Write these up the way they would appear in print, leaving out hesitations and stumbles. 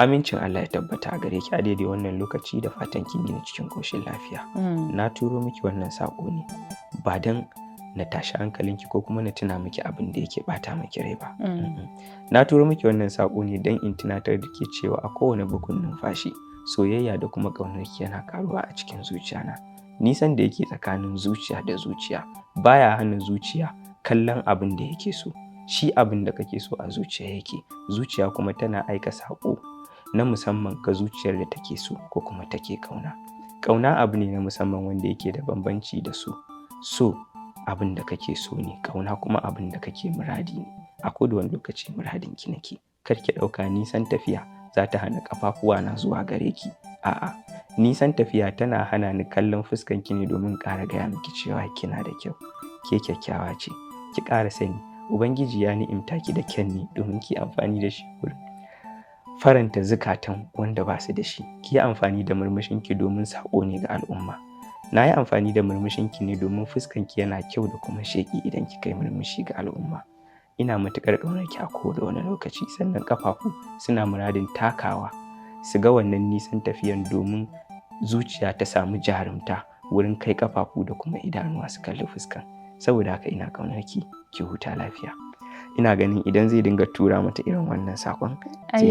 Amincin Allah ya tabbata a gare ki a daidai wannan lokaci, da fatan kin yi cikin koshin lafiya. Na turo miki wannan saƙo ne ba don na tashi hankalinki ko kuma na tuna miki abin da yake bata miki rai ba. Na turo miki wannan saƙo ne don in tunatar da ke cewa a kowane bugun numfashi, soyayya da kuma ƙaunarki yana karuwa a cikin zuciyana. Nisan da yake tsakanin zuciya da zuciya baya hana zuciya kallon abin da yake so. Shi abin da kake so a zuciya yake, zuciya kuma tana aika saƙo na musamman ga zuciyar da take so ko kuma take ƙauna. Ƙauna abu ne na musamman wanda yake da bambanci da so. So abin da kake so ne, ƙauna kuma abin da kake muradi ne. A kowane lokaci muradin ki nake. Kar ki ɗauka nisan tafiya za ta hana ƙafafuwa na zuwa gare ki. A'a, nisan tafiya tana hana ni kallon fuskan ki ne domin ƙara gaya miki cewa kina da kyau, ke kyakkyawa ce. Ki ƙara sani, Ubangiji ya ni'imta ki da kyan ne domin ki amfani da shi wurin faranta zukatan wanda ba su da shi. Ki yi amfani da murmushin ki domin saƙo ne ga al'umma. Na yi amfani da murmushin ki ne domin fuskan ki yana kyau da kuma sheƙi idan kika yi murmushi ga al'umma. Ina matuƙar ƙaunar ki a kowane wani lokaci, sannan ƙafafu suna muradin takawa su ga wannan nisan tafiyan domin zuciya ta samu jarumta wurin kai ƙafafu da kuma idanuwa su kalli fuskan. Saboda haka ina ƙaunar ki, ki huta lafiya. Ina ganin idan zai dinga tura mata irin wannan saƙon, Ai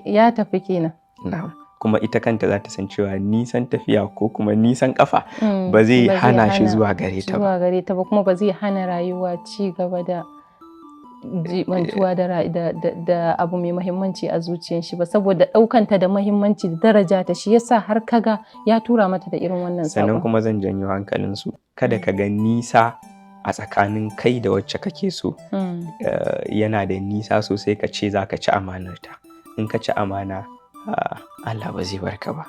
ya tafi kenan. Na'am. Kuma ita kanta za ta san cewa nisan tafiya ko kuma nisan kafa ba zai hana shi zuwa gare ta ba. Zuwa gare ta ba, kuma ba zai hana rayuwa ci gaba da jibantuwa da abu mai muhimmanci a zuciyar shi ba, saboda ɗaukanta da muhimmanci da daraja ta shi yasa har kaga ya tura mata da irin wannan Sannan saƙon. kuma zan janyo hankalinsu, kada ka ga nisa a tsakanin kai da wacce kake so yana da nisa sosai ka ce za ka ci amanarta. In ka ci amana, Allah ba zai barka ba.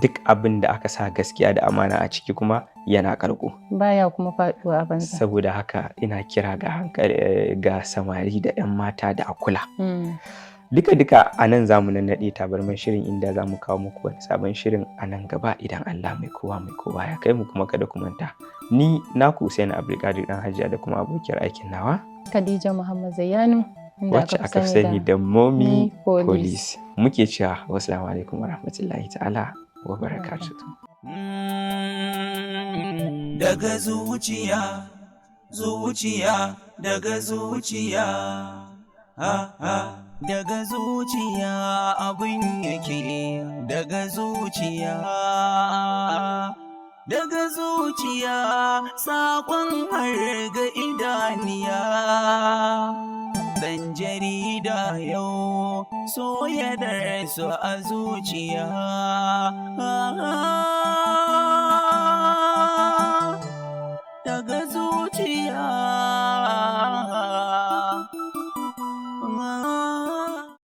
Duk abin da aka sa gaskiya da amana a ciki kuma yana karko. Baya kuma faɗuwa a banza. Saboda haka ina kira ga hankali ga samari da 'yan mata da a kula. Duka duka a nan za mu nannaɗe tabarman shirin, inda za mu kawo muku wani sabon shirin a nan gaba idan Allah mai kowa ya kai mu. Kuma kada ku manta, ni naku Usaini Abdulkadir Dan Hajiya da kuma abokiyar aikin nawa Khadija Muhammad Zayyanu, inda wacce aka fi sani da Mommy Ni Police. Police, muke cewa wassalamu alaikum warahmatullahi ta'ala wa barakatuh. Daga zuciya, zuciya, daga zuciya, ha ha. Daga zuciya abin yake, daga zuciya, daga zuciya, saƙon har ga idaniya. Dan jarida yau so ya su a zuciya.